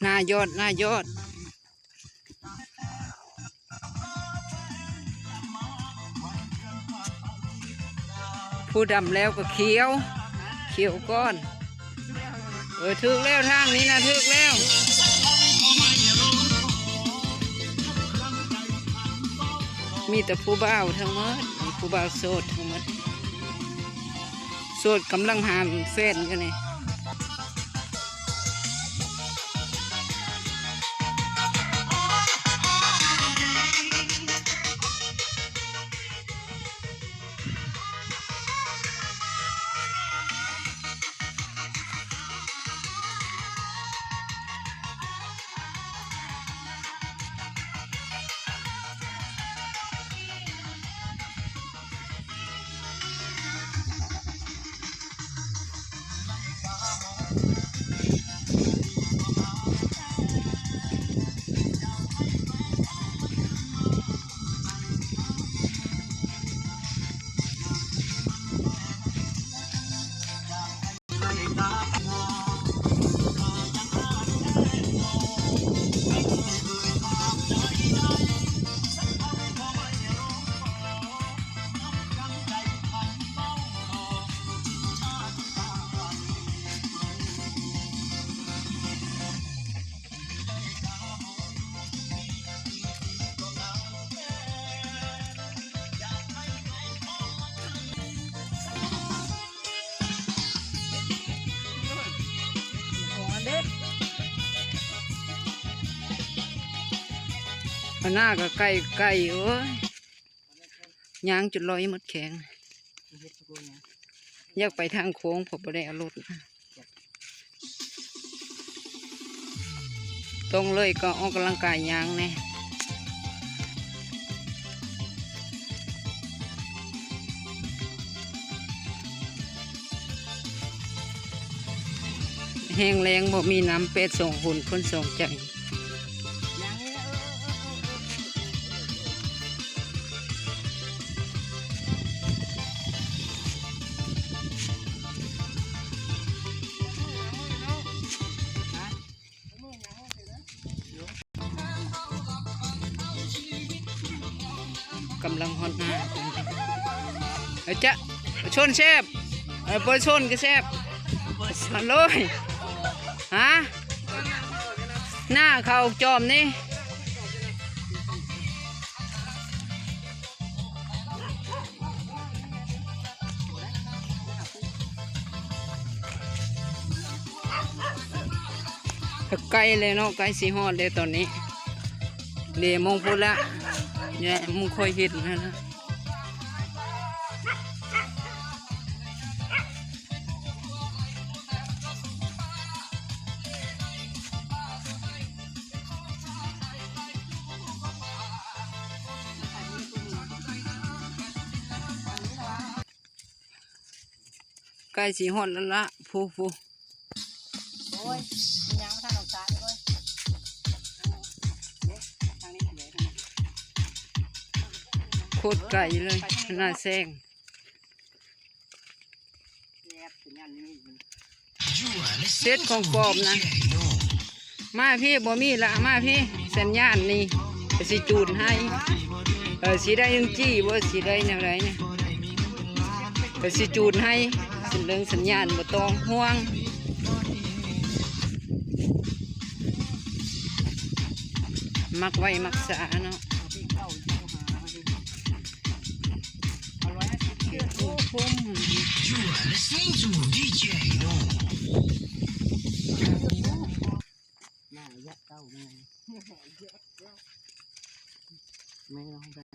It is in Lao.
ໜ້າຍອດ ໜ້າຍອດ. ຜູ້ດຳແລ້ວກໍຂຽວ ຂຽວກ່ອນ. ເອີ ຖືກແລ້ວ ທາງນີ້ນະ ຖືກແລ້ວ. ມີແຕ່ຜູ້ບ່າວທັງໝົດ ມີຜູ້ບ່າວໂສດທັງໝົດ. ໂສດກຳລັງຫາແຟນຢູ່ນີ້. ອັນໜ້າກໍໄກ່ ໄກ່ ໂອ້ຍ ຍ່າງຈົນລອຍໝົດແຂ້ງ. ຢາກໄປທາງໂຄ້ງ ເພາະບໍ່ໄດ້ເອົາລົດ. ຕົງເລີຍກໍອອກກຳລັງກາຍຍ່າງແດ່. ແຮງແລງບໍ່ມີນ້ຳ ແປດສອງຄົນ ຄົນສອງໃຈ. ກຳລັງຮອດໜ້າ ເອີ ຈະຊົນແຊບ ເອີ ບໍ່ຊົນກໍແຊບ ອະໂລຍ ຮະ ໜ້າເຂົ້າຈອມນີ້. ໃກ້ແລ້ວເນາະ ໃກ້ຊິຮອດແລ້ວຕອນນີ້ ເດ ມອງພຸ້ນລະ ແຍະ ໝູ່ຂ້ອຍເຮັດຫັ້ນນະ. ໃກ້ຊິຮອດແລ້ວລະ ຜູ້ ຜູ້ ໂອ້ຍ ຍັງບໍ່ທັນອອກສາຍເລີຍ ໂຄດໄກເລີຍ ໜ້າແຊງ. ເສັດຂອງປອມນະ ມາພີ້ ບໍ່ມີລະ ມາພີ້ ສັນຍານນີ້ ກະຊິຈູດໃຫ້ ເອີ ຊິໄດ້ໜຶ່ງຈີ່ບໍ່ ຊິໄດ້ແນວໃດນີ້ ກະຊິຈູດໃຫ້ ເລື່ອງສັນຍານບໍ່ຕ້ອງຫ່ວງ ມັກໄວມັກສາເນາະ. ໜ້າຢາກເກົ້າແມ່ ແມ່